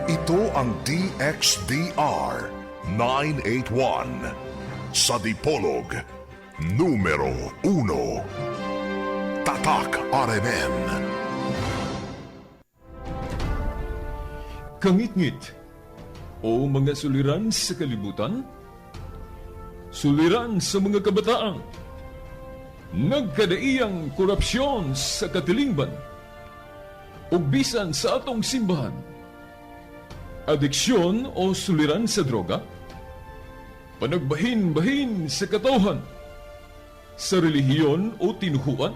Ito ang DXDR 981 sa Dipolog, numero 1. Tatak RMN. Kangitngit o mga suliran sa kalibutan, suliran sa mga kabataan, nagkadaiyang korupsyon sa katilingban, ug bisan sa atong simbahan, adiksyon o suliran sa droga, panagbahin-bahin sa katawhan, sa relihiyon o tinuhuan,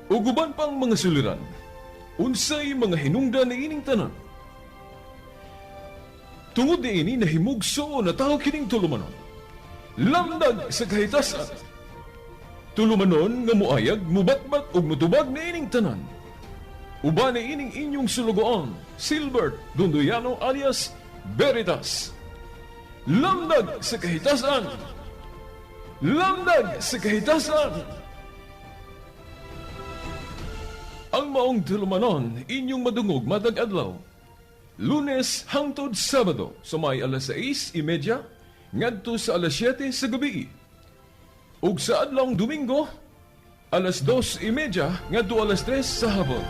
ug uban pang mga suliran, unsay mga hinungdan niining tanan. Tungod niini nahimugso na tao kining tulumanon. Lamdag sa kahitasan. Tulumanon nga muayag, mubatbat ug mutubag niining tanan. Uban niining inyong sulugoon, Silbert Dondoyano alias Veritas. Lamdag sa kahitasan. Lamdag sa kahitasan. Ang maong tulumanon inyong madungog matag adlaw. Lunes hangtod Sabado sa may alas 6:30 ngadto sa alas 7 sa gabi. Ug sa adlawng Domingo alas 2:30 ngadto alas 3 sa hapon.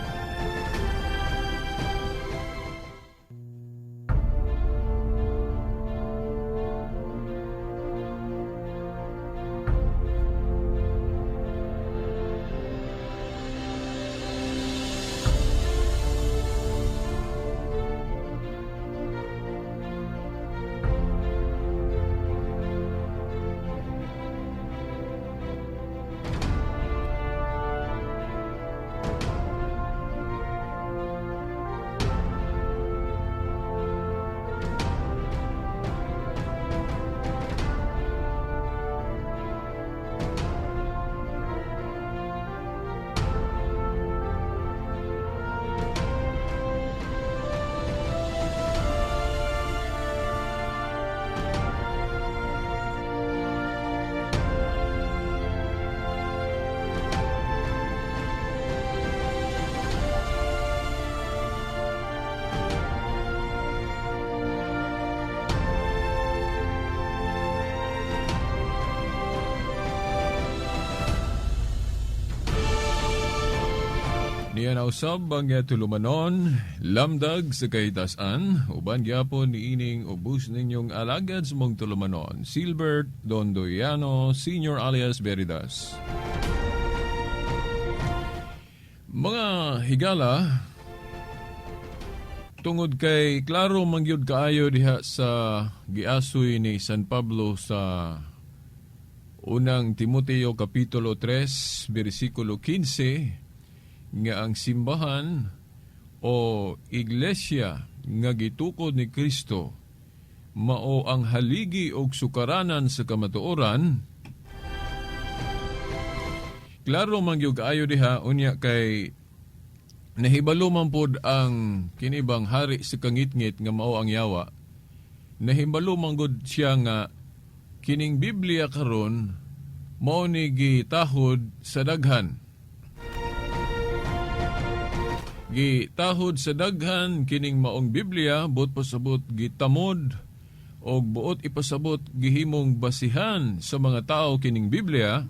Niya nausab ang tulumanon, lamdag sa kahitasan, uban gyapon niining ubus ninyong alagad sa mong tulumanon, Silbert Dondoyano, Senior alias Veritas. Mga higala, tungod kay klaro mangyud kaayo diha sa giasoy ni San Pablo sa unang Timoteo Kapitulo 3, versikulo 15, nga ang simbahan o iglesia nga gitukod ni Kristo mao ang haligi og sukaranan sa kamatuoran. Klaro man gyud kaayo diha, unya kay nahibalo man pod ang kinibang hari sa kangitngit nga mao ang yawa. Nahibalo man gud siya nga kining Biblia karon mao ni gitahod sa daghan. Gitahod sa daghan kining maong Biblia, buot pasabot gitamod og buot ipasabot gihimong basihan sa mga tao kining Biblia.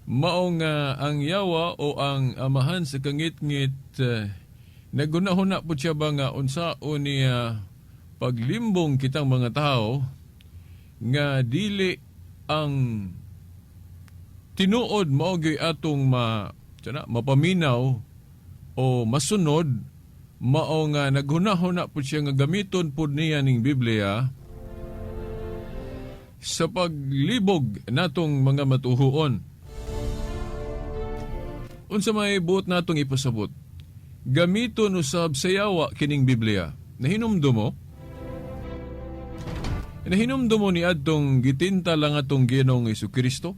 Mao nga ang yawa o ang amahan sa kangitngit, nagunahuna po siya ba nga unsaon niya paglimbong kitang mga tao nga dili ang tinuod mao gyud atong mapaminaw o masunod, mao nga naghunahuna po siya nga gamiton po niya ning Biblia sa paglibog natong mga matuhuon. Unsa may buot natong ipasabot? Gamiton usab sa yawa kining Biblia. Nahinumdum mo? Nahinumdum mo ni adtong gitinta lang atong Ginoong Hesukristo?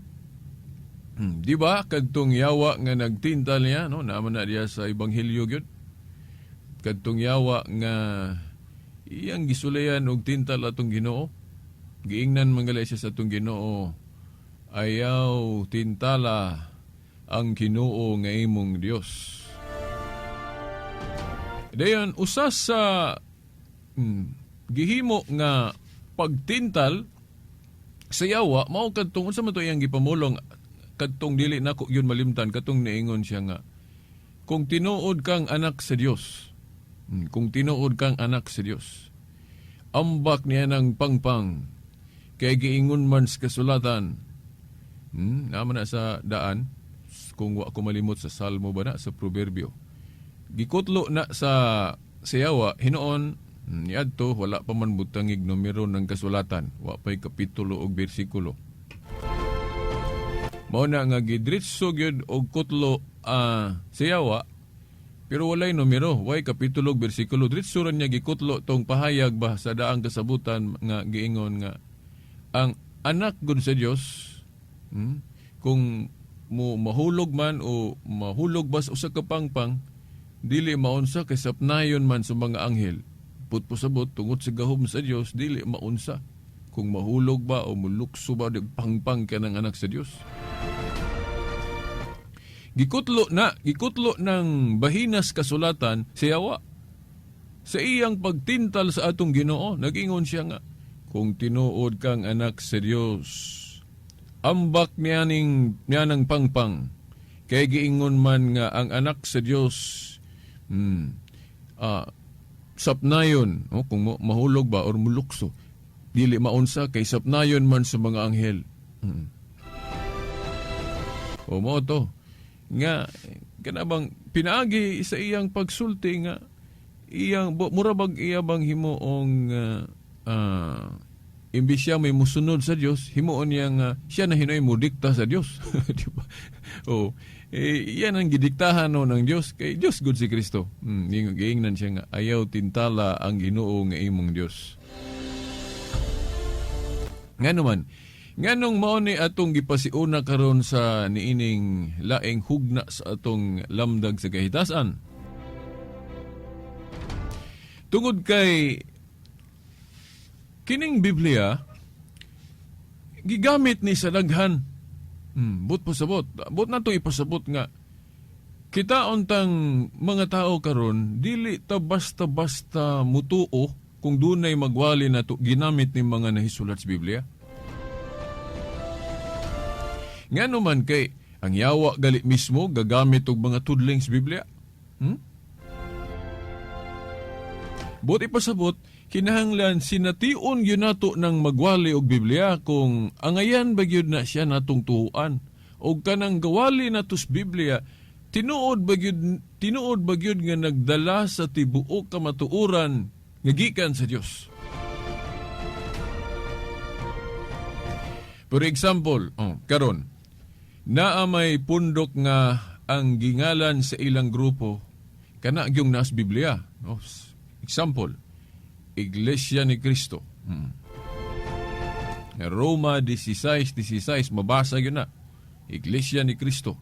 Di ba kadtong yawa nga nagtintal niya, no? Naman na diya sa Ebanghelyo gyud. Kadtong yawa nga iyang gisulayan og tintal atong Ginoo. Giingnan man gali siya sa atong Ginoo, ayaw tintala ang Ginoo nga imong Dios. Dayon usa sa gihimo nga pagtintal sa yawa mao kadtong unsa man to iyang gipamulong, kadtong dili nako yun malimtan, katong niingon siya nga kung tinuod kang anak sa Dios, kung tinuod kang anak sa Dios, ambak niya ng pangpang kay giingon man sa kasulatan. Naman na sa daan, kung wa ko malimot, sa Salmo ba na, sa Proverbio. Gikutlo na sa yawa hinuon niadto wala pa man butangig numero ng kasulatan, wa pay kapitulo og bersikulo. Mao na nga gidritso gyud og kutlo sa yawa, pero walay numero, way kapitulo og bersikulo. Dritso ra niya gikutlo tong pahayag ba sa daang kasabutan nga giingon nga ang anak gud sa Dios, kung mo mahulog man o mahulog ba sa usa ka pangpang, dili maunsa kay sapnayon man sa mga anghel. Putpusabot, tungod sa gahom sa Dios, dili maunsa kung mahulog ba o mulukso ba di pangpang ka ng anak sa Dios. Gikutlo na, gikutlo ng bahinas kasulatan sa yawa sa iyang pagtintal sa atong Ginoo. Nagingon siya nga kung tinuod kang anak sa Dios, ambak niya ning niya ng pangpang kay giingon man nga ang anak sa Dios sapnayon, oh, kung mahulog ba or mulukso, dili maunsa kay sapnayon man sa mga anghel. O mo to nga kanabang pinaagi sa iyang pagsulti nga iyang mura bag iya bang himuong imbis siya may musunod sa Dios, himuon niya nga siya na hinoy mo dikta sa Dios, di ba? Oh, eh, yan ang gidiktahan no ng Dios kay Dios gud si Kristo. Giingnan siya nga ayaw tintala ang Ginoo nga imong Dios. Ngano man, nganong mao ni atong gipasiuna karon sa niining laing hugna sa atong lamdag sa kahitasan? Tungod kay kining Biblia gigamit ni sa daghan. But pasabot. But nato ipasabot nga kita untang mga tao karon dili ta basta-basta mutuo kung dunay magwali nato ginamit ni mga nahisulat sa Biblia. Ngano man kay ang yawa gali mismo gagamit og mga tudling sa Biblia. Buti pasabot, kinahanglan sination gyud nato ng magwali og Biblia kung angayan ba gyud na siya natong tuhuan og kanang gawali nato sa Biblia, tinuod ba gyud nga nagdala sa tibuok kamatuoran nga gikan sa Dios. For example, oh, karon naa may pundok nga ang gingalan sa ilang grupo kana gyung naas Biblia. Oh, example, Iglesia ni Cristo. Roma 16:16, mabasa yun na. Iglesia ni Cristo.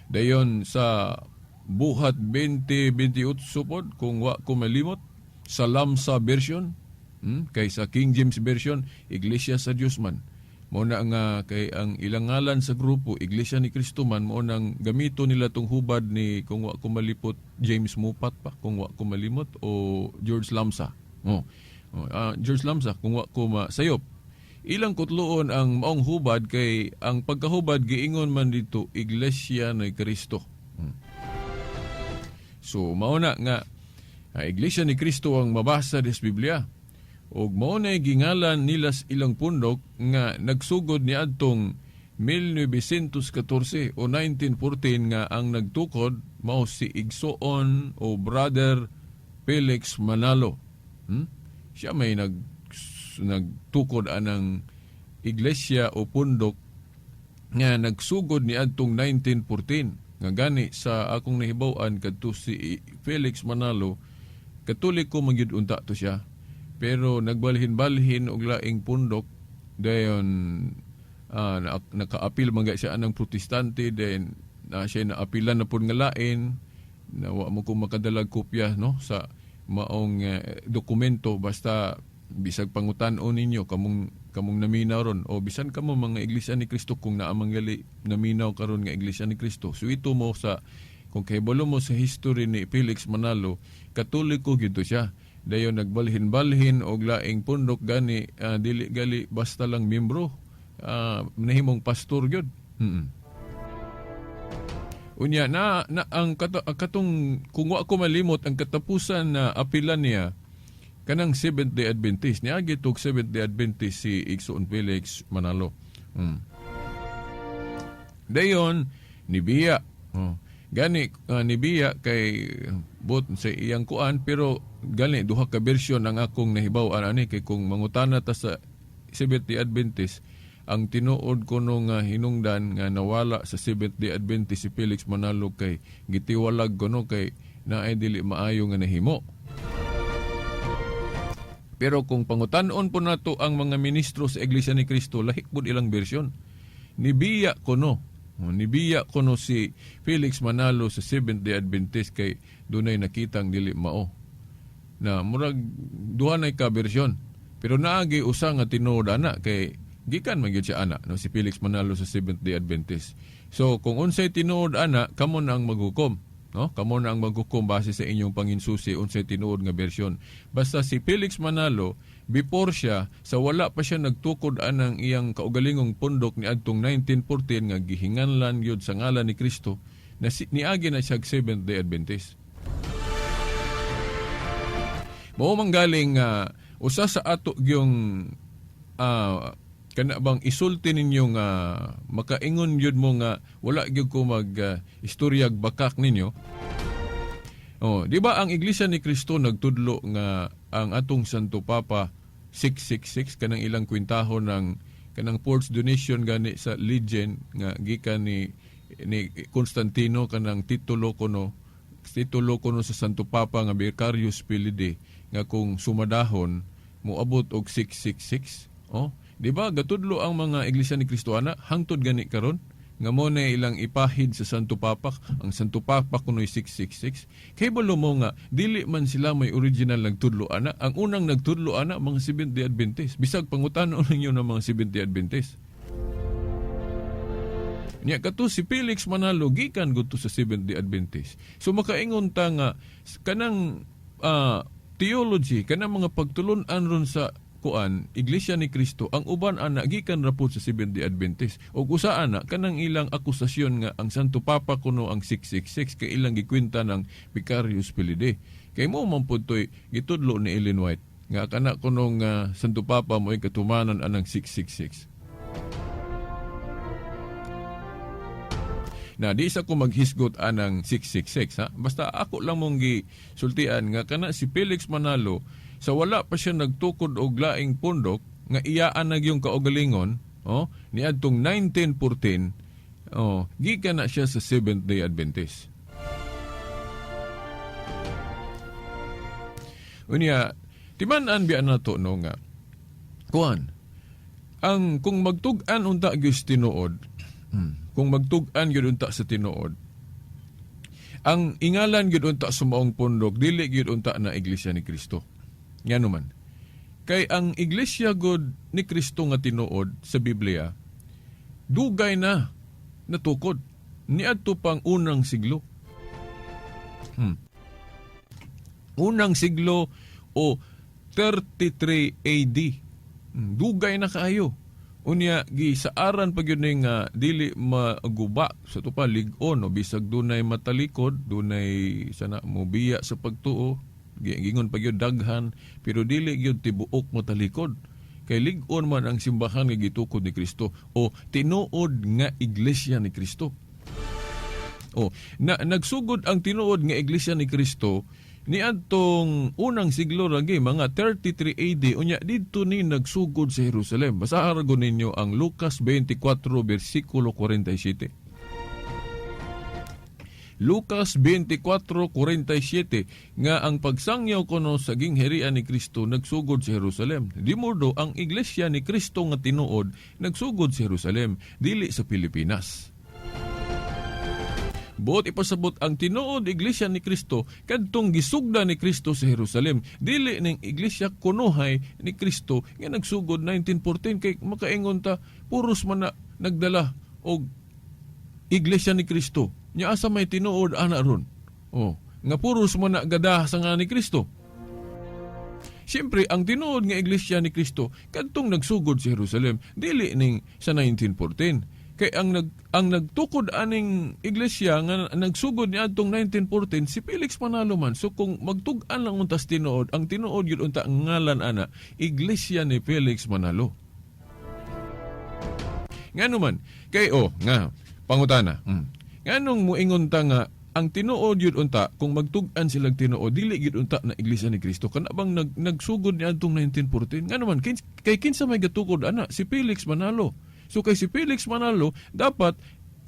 Dayon sa Buhat 20:28 pod, kung wa ko malimot, sa Lamsa version, kay sa King James Version, Iglesia sa Dios man. Mao na nga kay ang ilang ngalan sa grupo Iglesia ni Cristo man, mao nang gamito nila tong hubad ni, kung wa ko malipot, James Mupat pa, kung wa ko malimot, o George Lamsa. Oh. Oh, George Lamsa kung wa ko masayop. Ilang kutloon ang maong hubad kay ang pagkahubad giingon man dito Iglesia ni Cristo. So mao na nga Iglesia ni Cristo ang mabasa des Biblia. Ug mao na gingalan nila sa ilang pundok nga nagsugod ni adtong 1914 o 1914 nga ang nagtukod mao si Igsoon o Brother Felix Manalo. Siya may nagtukod anang iglesia o pundok nga nagsugod ni adtong 1914. Nga gani sa akong nahibaw-an kadto si Felix Manalo, Katoliko man gyud unta to siya, pero nagbalhin-balhin og laing pundok, dayon nakaapil man siya anang Protestante, then na siya naapilan na pud nga lain na wa mo ko makadalag kopya no sa maong dokumento. Basta bisag pangutan-on ninyo kamong kamong naminaw ron o bisan kamo mga Iglesia ni Cristo, kung naa man gali naminaw karon nga Iglesia ni Cristo, suwito mo sa Kung kahibalo mo sa history ni Felix Manalo, Katoliko gyud to siya. Dayon nagbalhin-balhin og laing pundok, gani dili gali basta lang membro, nahimong pastor gyud. Unya na ang katong, kung wa ko malimot, ang katapusan na apilan niya kanang Seventh Day Adventist. Niagi tog Seventh Day Adventist si Igsoon Felix Manalo. Dayon nibiya. Oh. Gani nibiya kay bot sa iyang kuan, pero gani duha ka bersyon ang akong nahibaw-an ani, kay kung mangutana ta sa Seventh Day Adventist, ang tinuod kuno nga hinungdan nga nawala sa Seventh Day Adventist si Felix Manalo kay gitiwalag kuno kay naay dili maayo nga nahimo. Pero kung pangutan-on po nato ang mga ministro sa Iglesia ni Cristo, lahi pud ilang bersyon. Nibiya kuno. Oh, nibiya kuno si Felix Manalo sa Seventh Day Adventist kay dunay nakitang dili mao. Na murag duha na ka bersyon. Pero naagi usa nga tinuod ana kay gikan man gyud siya ana, no, si Felix Manalo sa Seventh Day Adventist. So kung unsay tinuod ana, kamo na ang maghukom. No? Kamo na ang maghukom base sa inyong panginsusi unsay tinuod nga bersyon. Basta si Felix Manalo, before siya, sa wala pa siya nagtukod anang iyang kaugalingong pundok ni adtong 1914 nga gihinganlan gyud sa ngalan ni Kristo, na si, niagi na siya Seventh Day Adventist. Mao man galing usa sa ato gyung kana bang isulti ninyo nga makaingon gyud mo nga wala gyud ko mag istoryag bakak ninyo. Oh, di ba ang Iglesia ni Kristo nagtudlo nga ang atong Santo Papa 666, kanang ilang kwintahon ng kanang forged donation gani sa Legion nga gikan ni Constantino, kanang titulo kuno sa Santo Papa nga Vicarius Filii, nga kung sumadahon moabot og 666? Oh, di ba gatudlo ang mga Iglesia ni Kristo ana hangtod gani karon nga mo na ilang ipahid sa Santo Papa, ang Santo Papa kuno'y 666? Kay balo mo nga dili man sila may original nagtudlo ana. Ang unang nagtudlo ana, mga Seventh Day Adventist, bisag pangutanon ninyo ng mga Seventh Day Adventist. Nya kato si Felix Manalo gikan gud to sa Seventh Day Adventist. So makaingon ta nga kanang theology, kanang mga pagtulun-an ron sa kuan Iglesia ni Cristo, ang uban ana gikan ra pud sa Seventh Day Adventist. Ug usa ana kanang ilang akusasyon nga ang Santo Papa kuno ang 666 kay ilang gikwenta ng Vicarius Filii. Kay mo man pud to'y gitudlo ni Ellen White nga kana kunong Santo Papa mo'y katumanan anang 666. Na di sa ko maghisgot anang 666, ha. Basta ako lang mong gisultian nga kana si Felix Manalo, sa wala pa siya nagtukod og laing pundok nga iyaan na yung kaugalingon, oh, niadtong 1914, oh, gikan na siya sa Seventh Day Adventist. Unya, timan-an biya nato, no, nga kuan ang kung magtug-an unta gyud sa tinuod, kung magtug-an gyud unta sa tinuod, ang ingalan gyud unta sa maong pundok dili gyud unta na Iglesia ni Kristo. Ngano man? Kay ang Iglesia god ni Kristo nga tinuod sa Biblia dugay na natukod niadto pang unang siglo. Unang siglo o 33 AD. Dugay na kaayo. Unya gisaaran pa gyud ni nga dili maguba sa tupa lig-on o bisag dunay matalikod, dunay sana mobiya sa pagtuo, gingon pa gyud daghan, pero dili gyud tibuok motalikod. Kay lig-on man ang simbahan nga gitukod ni Kristo o tinuod nga Iglesia ni Kristo. O na nagsugod ang tinuod nga Iglesia ni Kristo niadtong unang siglo lagi, mga 33 AD. Unya didto ni nagsugod sa Jerusalem. Basahan ko ninyo ang Lucas 24 versikulo 47. Lucas 24:47 nga ang pagsangyaw kuno sa gingharian ni Kristo nagsugod sa Jerusalem. Di modo ang Iglesia ni Kristo nga tinuod nagsugod sa Jerusalem, dili sa Pilipinas. Buot ipasabot, ang tinuod Iglesia ni Kristo kadtong gisugda ni Kristo sa Jerusalem, dili ning Iglesia kunuhay ni Kristo nga nagsugod 1914, kay makaingon ta puros man na nagdala og Iglesia ni Kristo. Nya asa may tinuod ana ron? Oh, nga puros man na gada sa nga ni Kristo. Siyempre, ang tinuod nga iglesia ni Kristo kadtong nagsugod sa Jerusalem, dili ning sa 1914. Kay ang nagtukod aning iglesia nga nagsugod ni adtong 1914 si Felix Manalo man. So kung magtug-an lang untas tinuod, ang tinuod gyud unta ang ngalan ana, Iglesia ni Felix Manalo. Ngano man kay, oh, nga pangutana. Nganong muingon ta nga ang tinuod yun unta, kung magtug-an silang tinuod, dili gyud unta na Iglesia ni Kristo kana bang nagsugod ni adtong 1914? Ngano man kay kinsa may gatukod ana? Si Felix Manalo. So kay si Felix Manalo, dapat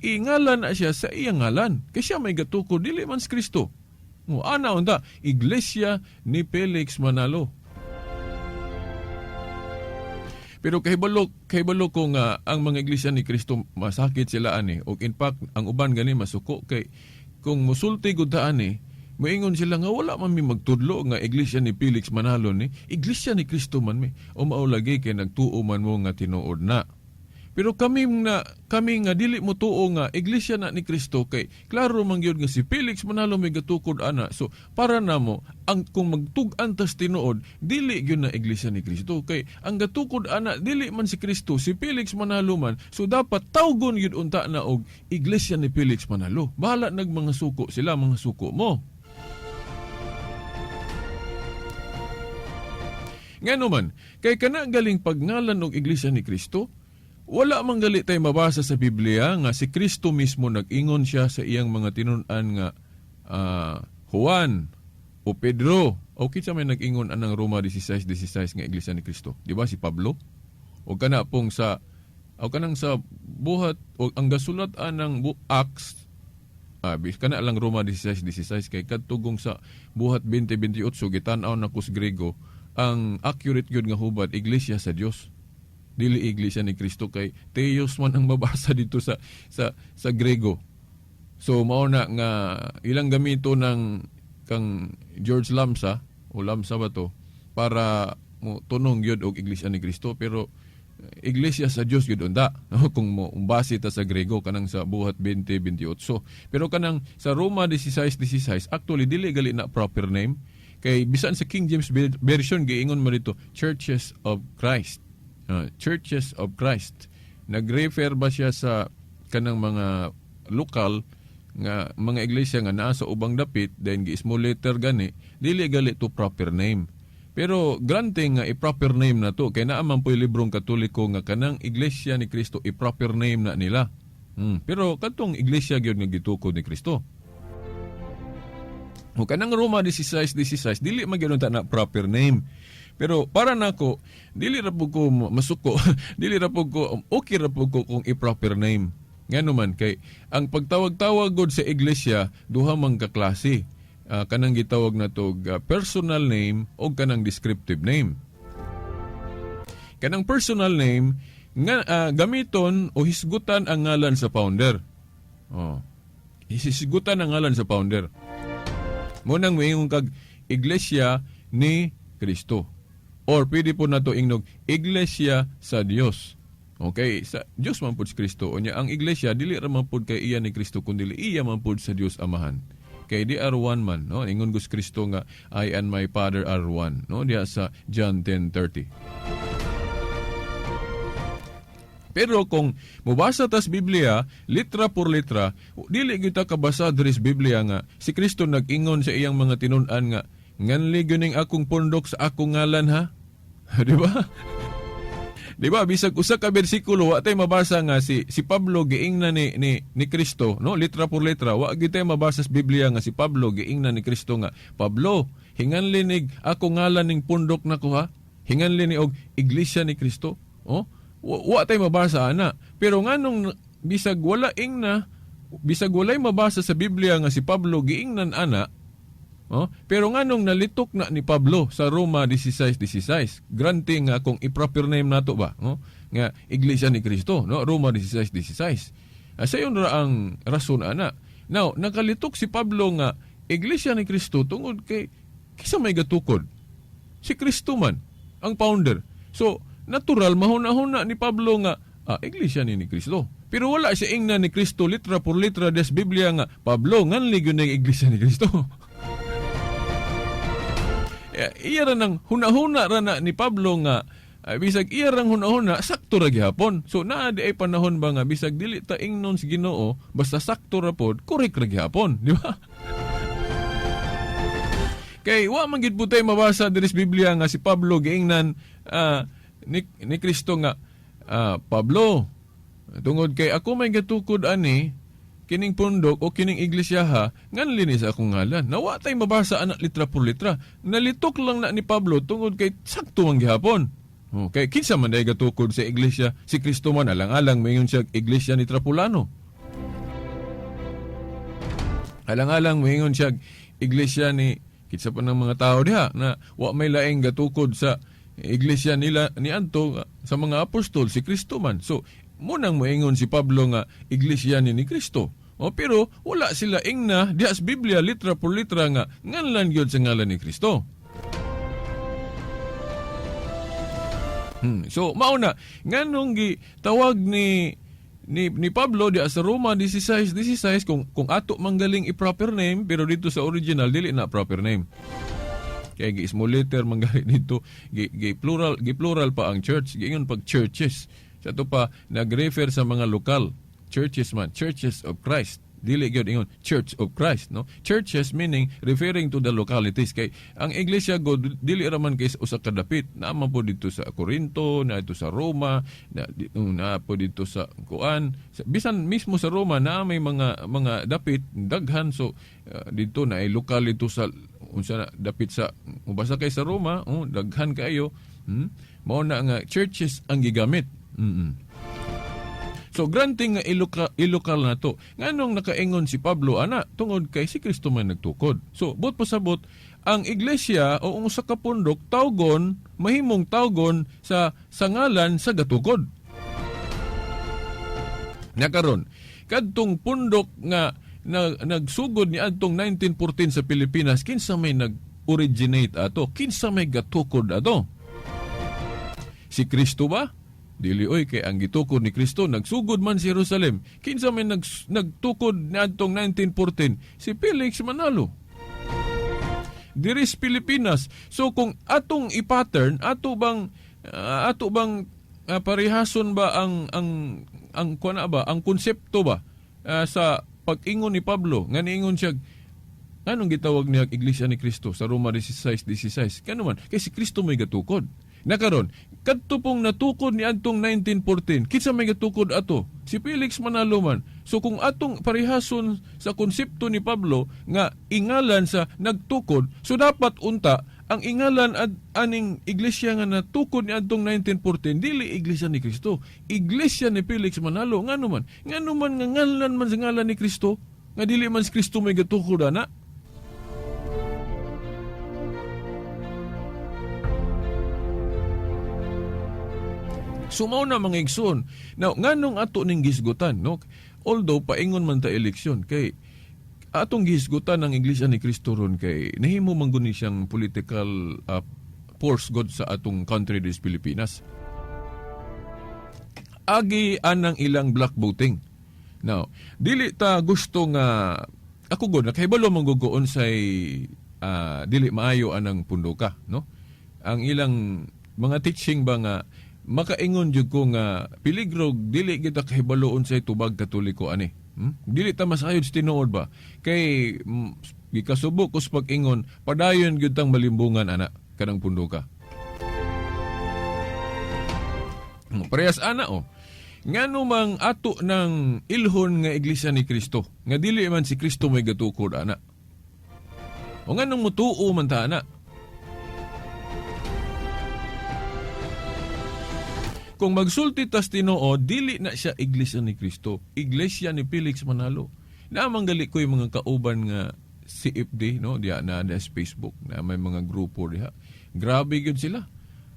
ingalan na siya sa iyang ngalan kay siya may gatukod, dili man si Kristo mo. Ana unta, Iglesia ni Felix Manalo. Pero kahibalo ko nga ang mga iglesia ni Kristo masakit sila ani, og in fact ang uban gani masuko, kay kung musulti gud ta ani, moingon sila nga wala man mi magtudlo nga iglesia ni Felix Manalo ni, iglesia ni Kristo man mi. O mao lagi, kay nagtuo man mo nga tinuod na. Pero kami nga dili mo tuo nga iglesia na ni Kristo, kay klaro man gyud nga si Felix Manalo may gatukod ana. So para namo, ang kung magtug-an tas tinuod, dili gyud na iglesia ni Kristo, kay ang gatukod ana dili man si Kristo, si Felix Manalo man. So dapat tawgon gyud unta na og iglesia ni Felix Manalo. Bahala nag mga suko sila, mga suko mo. Ngano man, kay kana galing pagngalan og iglesia ni Kristo, wala man gali tay mabasa sa Biblia nga si Kristo mismo nag-ingon siya sa iyang mga tinun-an nga Juan o Pedro o kinsa may nag-ingon anang Roma 16:16 nga iglesia ni Kristo. Di ba si Pablo? O kana pong sa o kanang sa buhat o ang gasulat anang Acts, kana lang Roma 16:16, kay kadtugong sa Buhat 20:28, gitan-aw na kus Grego, ang accurate gyud nga hubad, iglesia sa Dios, dili iglesia ni Kristo, kay Theos man ang mabasa dito sa Grego. So mao na nga ilang gamito ng kang George Lamsa o Lamsa ba to para mo tunong gyud og iglesia ni Kristo, pero iglesia sa Dios gyud unta kung mo base ta sa Grego kanang sa Buhat 20:28. Pero kanang sa Roma 16:16, actually dili gali na proper name, kay bisan sa King James Version giingon mo dito Churches of Christ. Churches of Christ. Nag-refer ba siya sa kanang mga lokal nga mga iglesia nga naa sa ubang dapit, then gi small letter gani, dili gali to proper name. Pero granting nga i-proper name na to, kay naa man po'y librong Katoliko nga kanang iglesia ni Kristo i-proper name na nila. Pero kadtong iglesia gyud nga gitukod ni Kristo. O kanang Roma 16:16, dili man gyud na proper name. Pero para nako, dili ra pud ko masuko, dili ra pud ko, okay ra pud ko kung i-proper name. Ngano man kay ang pagtawag-tawag gud sa iglesia duha man ka klase. Kanang gitawag na to personal name o kanang descriptive name. Kanang personal name nga gamiton o hisgutan ang ngalan sa founder. Oh. Hisgutan ang ngalan sa founder. Mo nang moingon kag Iglesia ni Kristo. Or pwede po nato ingnog Iglesia sa Dios. Okay, sa Dios man pud si Kristo. Unya ang iglesia dili ra man pud kay iya ni Kristo, kundi iya man pud sa Dios Amahan. Kay they are one man, no? Ingon gus Kristo nga "I and my Father are one," no? Diya sa John 10:30. Pero kung mubasa tas Biblia, litra por litra, dili gyud ta kabasa diri sa Biblia nga si Kristo nag-ingon sa iyang mga tinun-an nga "Nganli gyud ning akong pundok sa akong ngalan ha." Di ba? Di ba, bisag usa ka bersikulo wa tay mabasa nga si Pablo giingna ni Kristo, no? Litra por letra, wa gyud tay mabasa sa Biblia nga si Pablo giingna ni Kristo nga "Pablo, hinganli nig ako ngalan ning pundok nako ha. Hinganli ni og Iglesia ni Kristo." Oh, wa tay mabasa ana. Pero nganong bisag wala ingna, bisag walay mabasa sa Biblia nga si Pablo giingnan ana, oh, pero nganong nalitok na ni Pablo sa Roma 16:16? Granting nga kung i-proper name nato ba, no? Nga Iglesia ni Kristo, no? Roma 16:16. Sayon ra ang rason ana. Now, nakalitok si Pablo nga Iglesia ni Kristo tungod kay kisa may gatukod? Si Kristo man ang founder. So, natural mahuna-huna ni Pablo nga Iglesia ni Kristo. Pero wala siya ingna ni Kristo litra por litra des Biblia nga Pablo nganli gyud ning iglesia ni Kristo. Iya ra nang hunahuna ra na ni Pablo nga bisag iya rang hunahuna sakto ra gihapon. So naa di ay panahon ba nga bisag dili ta ingnon sa Ginoo basta sakto ra pod, correct ra gihapon, di ba? Kay wa man gid pud tay mabasa diri sa Biblia nga si Pablo giingnan ni Kristo nga Pablo, tungod kay ako may gatukod ani kining pundok o kining iglesia ha, nganli ni sa akong ngalan. Nawa tay mabasa anak litra por litra. Nalitok lang na ni Pablo tungod kay sakto man gihapon. Okay, kinsa man day gatukod sa iglesia? Si Kristo man, alang-alang moingon siya iglesia ni Trapulano. Alang-alang moingon siya iglesia ni kinsa pa ng mga tao diha na wa may laing gatukod sa iglesia nila ni anto sa mga apostol, si Kristo man. So munang moingon si Pablo nga iglesia ni Kristo. O, pero wala sila ingna diha sa Biblia litra por litra nga nganlan gyud sa ngalan ni Kristo. So mao na nganong gitawag ni Pablo diha sa Roma 16:16 kung ato manggaling i-proper name, pero dito sa original dili na proper name. Kaya gi small letter manggali dito, gi plural pa ang church, giingon pag churches. Sa ato pa nag-refer sa mga lokal churches man, churches of Christ. Dili gyud ingon Church of Christ, no? Churches meaning referring to the localities, kay ang iglesia god dili ra man kay usa ka dapit. Naa man po dito sa Corinto, naa dito sa Roma, na po dito sa kuan, bisan mismo sa Roma na may mga dapit daghan. So dito na ay lokal dito sa unsa na dapit sa basta kay sa Roma, oh, daghan kaayo. Mao na nga churches ang gigamit. So granting nga ilokal na to. Nganong nakaingon si Pablo ana tungod kay si Kristo man nagtukod. So buot pasabot ang iglesia o ang usa ka pundok tawgon, mahimong tawgon sa ngalan sa gatukod. Nakaron kadtong pundok nga nagsugod ni adtong 1914 sa Pilipinas, kinsa may nag-originate ato? Kinsa may gatukod ato? Si Kristo ba? Dili oy, kay ang gitukod ni Kristo nagsugod man sa Jerusalem. Kinsa may nagtukod niadtong 1914? Si Felix Manalo. Diri sa Pilipinas. So kung atong i-pattern, ato bang parehason ba ang kuan ba, ang konsepto ba sa pag-ingon ni Pablo nga niingon siya anong gitawag niya Iglesia ni Kristo sa Roma 16:16? Kano man kay si Kristo may gatukod. Nakaron, kadto pong natukod ni adtong 1914, kinsa may gatukod ato? Si Felix Manalo man. So kung atong parehason sa konsepto ni Pablo nga ingalan sa nagtukod, so dapat unta ang ingalan ad aning iglesia nga natukod ni adtong 1914 dili Iglesia ni Kristo, Iglesia ni Felix Manalo. Ngano man? Ngano man nga ngalan man sa ngalan ni Kristo nga dili man si Kristo may gatukod ana? Sumaw na mga igsoon. Now, nganong ato ning gisgutan, no? Although paingon man ta eleksyon kay atong gisgutan ang Iglesia ni Kristo ron kay nahimo man guni siyang political force god sa atong country des Pilipinas. Agi anang ilang block voting. Now, dili ta gusto nga ako god nakahibalo man gud ko unsay dili maayo anang pundoka, no? Ang ilang mga teaching ba nga makaingon jud ko nga peligro dili kita kahibalo unsay tubag Katoliko ani. Dili ta masayod sa tinuod ba? Kay gikasubo ko sa pag-ingon padayon gyud tang malimbungan ana kanang pundoka. Parehas ana oh. Ngano mang ato ng ilhon nga Iglesia ni Kristo nga dili man si Kristo may gatukod ana. O nganong mutuo man ta ana? Kung magsulti tas tinuod, dili na siya Iglesia ni Kristo, Iglesia ni Felix Manalo. Naamang gali ko yung mga kauban nga CFD, no, diha na sa Facebook, na may mga grupo diha. Grabe gyud sila.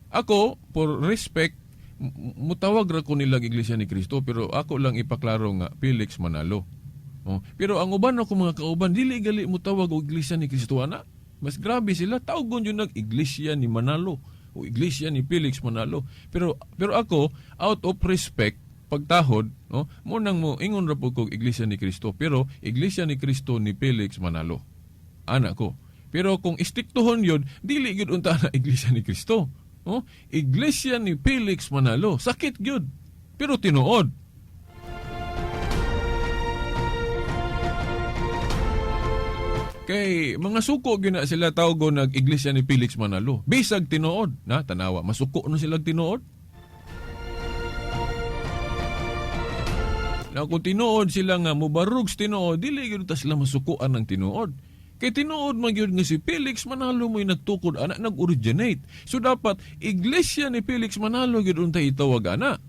Ako, for respect, mutawag ra ko nila Iglesia ni Kristo, pero ako lang ipaklaro nga Felix Manalo. Oh, pero ang uban ako mga kauban, dili gali mutawag og Iglesia ni Kristo ana. Mas grabe sila, tawgon yun nag Iglesia ni Manalo o Iglesia ni Felix Manalo. Pero ako, out of respect, pagtahod, no? Mo nang mo ingon ra pud kog Iglesia ni Cristo, pero Iglesia ni Cristo ni Felix Manalo. Ana ko. Pero kung istriktohon yun, dili gyud unta na Iglesia ni Cristo. No? Iglesia ni Felix Manalo. Sakit gyud. Pero tinuod. Kay mga suko gyud na sila tawgo nag Iglesia ni Felix Manalo. Bisag tinuod, na tanawa, masuko na sila tinuod. Na kung tinuod sila nga mubarog sa tinuod, dili gyud ta sila masukuan ng tinuod. Kay tinuod man gyud nga si Felix Manalo mo'y nagtukod ana, nag-originate. So dapat Iglesia ni Felix Manalo gyud untay itawag ana.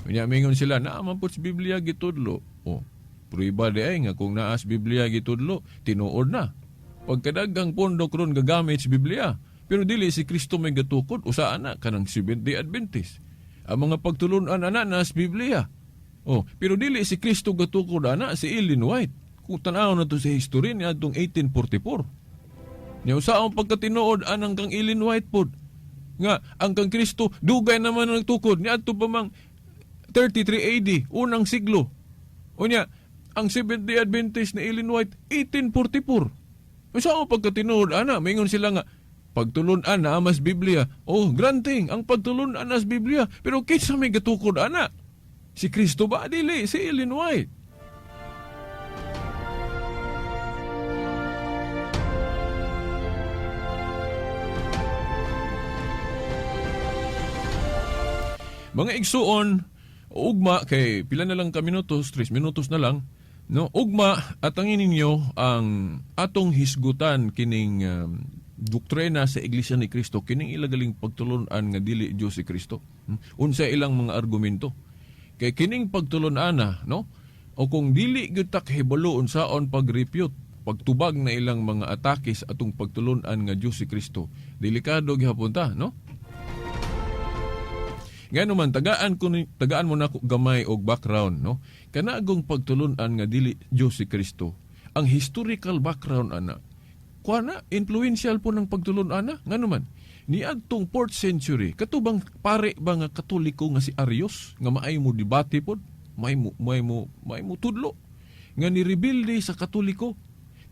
Unya mingon sila, naa man pud sa Biblia gitudlo. Oh, prueba di ay nga kung naa sa Biblia gitudlo, tinuod na. Pagkadaghang pondok ron gagamit sa Biblia. Pero dili si Kristo may gatukod, usa ana kanang Seventh-day Adventist. Ang mga pagtulunan ana na sa Biblia. Oh, pero dili si Kristo gatukod ana si Ellen White. Kung tan-aw na to sa history niya atong 1844. Nya usa ang pagkatinuod anang kang Ellen White pod. Nga ang kang Kristo dugay naman ang nagtukod niadto pa mang 33 AD, unang siglo. Unya, ang Seventh-day Adventist ni Ellen White 1844. Usa ang pagkatinuod ana, mingon sila nga pagtulunan na mas Biblia. Oh, granting ang pagtulunan na sa Biblia, pero kinsa may gatukod ana? Si Kristo ba? Dili, si Ellen White. Mga igsuon, ugma kay pila na lang ka minutos, 3 minutos na lang, no? Ugma atangin ninyo ang atong hisgutan kining doktrina sa Iglesia ni Cristo, kining ilagaling pagtulunan nga dili Dios si Kristo. Unsa ilang mga argumento? Kay kining pagtulunan, no? O kung dili gyud ta kahibalo unsaon pag-refute, pagtubag na ilang mga atake sa atong pagtulunan nga Dios si Kristo, delikado gihapon ta, no? Ngano man tagaan mo nako gamay og background, no? Kanagong pagtulunan nga dili Dios si Kristo. Ang historical background ana, kuha na influential po ng pagtulunan ana. Ngano man niadtong 4th century, katubang pare ba nga Katoliko nga si Arius nga maay mo debate pod, may mo tudlo nga nirebelde sa Katoliko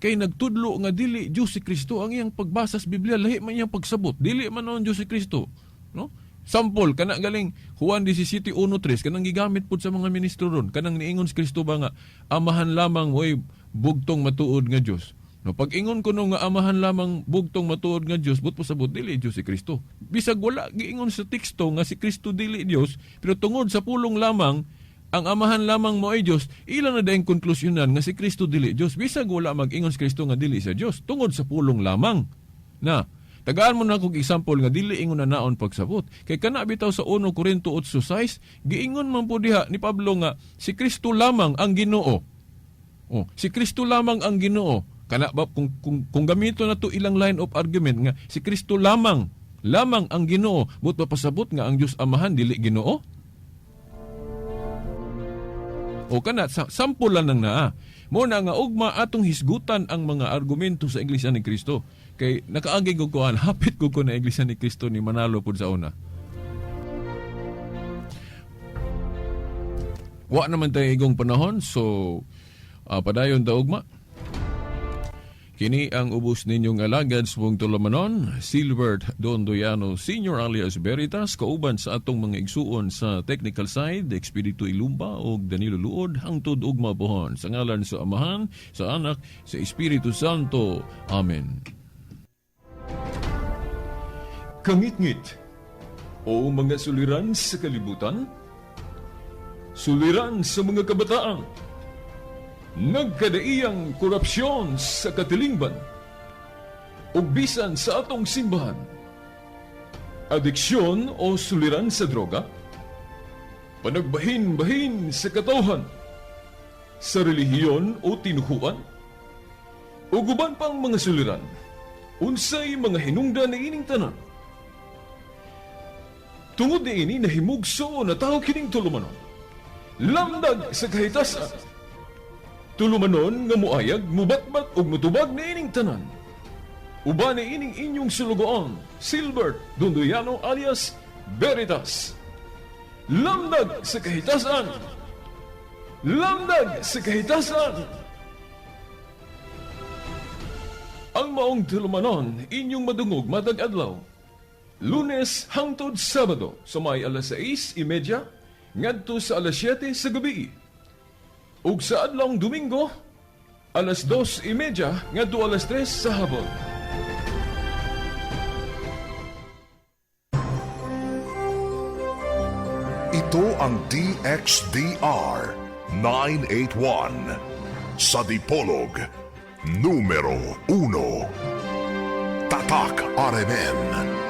kay nagtudlo nga dili Dios si Kristo. Ang iyang pagbasa sa Biblia lahi man iyang pagsabot, dili man noon Dios si Kristo, no? Sample kana galing Juan 17:1-3 kanang gigamit pud sa mga ministro ron, kanang niingon si Kristo ba nga amahan lamang mo'y bugtong matuod nga Dios. No, pag ingon ko no nga amahan lamang bugtong matuod nga Dios, but pasabot dili Dios si Kristo. Bisag wala giingon sa teksto nga si Kristo dili Dios, pero tungod sa pulong lamang ang amahan lamang mo ay Dios, ilang na dayong konklusyonan nga si Kristo dili Dios. Bisag wala mag-ingon si Kristo nga dili siya Dios, tungod sa pulong lamang. Na tagaan mo na kog example nga dili ingon na naon pagsabot. Kay kana bitaw sa 1 Corinto 8:6, giingon man po diha ni Pablo nga si Kristo lamang ang Ginoo. Oh, si Kristo lamang ang Ginoo. Kana ba kung gamito na to ilang line of argument nga si Kristo lamang ang Ginoo, but mapasabot nga ang Dios Amahan dili Ginoo? O kana sample lang nang naa. Mo na nga ugma atong hisgutan ang mga argumento sa Iglesia ni Kristo. Kay nakaagi ko kuan, hapit ko ko na Iglesia ni Kristo ni Manalo pud sa una. Wa naman tayo igong panahon, so padayon ta ugma. Kini ang ubos ninyong alagad sa buong tulumanon, Silbert Dondoyano Senior alias Veritas, kauban sa atong mga igsuon sa technical side, Expedito Ilumba og Danilo Luod, hangtod ugma pohon. Sa ngalan sa Amahan, sa Anak, sa Espiritu Santo. Amen. Kangitngit o mga suliran sa kalibutan, suliran sa mga kabataan, nagkadaiyang korupsyon sa katilingban, ug bisan sa atong simbahan, adiksyon o suliran sa droga, panagbahin-bahin sa katawhan, sa relihiyon o tinuhuan, ug uban pang mga suliran, unsay mga hinungdan ni ining tanan. Tungod niini nahimugso na tao kining tulumanon, lamdag sa kahitasan. Tulumanon nga muayag, mubatbat ug mutubag niining tanan. Uban ni ining inyong sulugoon, Silbert Dondoyano alias Veritas. Lamdag sa kahitasan. Lamdag sa kahitasan. Ang maong tulumanon, inyong madungog matag adlaw. Lunes hangtod Sabado sa may alas 6:30 ngadto sa alas 7 sa gabi. Ug sa adlawng Domingo, alas 2:30 ngadto alas 3 sa hapon. Ito ang DXDR 981 sa Dipolog, numero 1. Tatak RMN.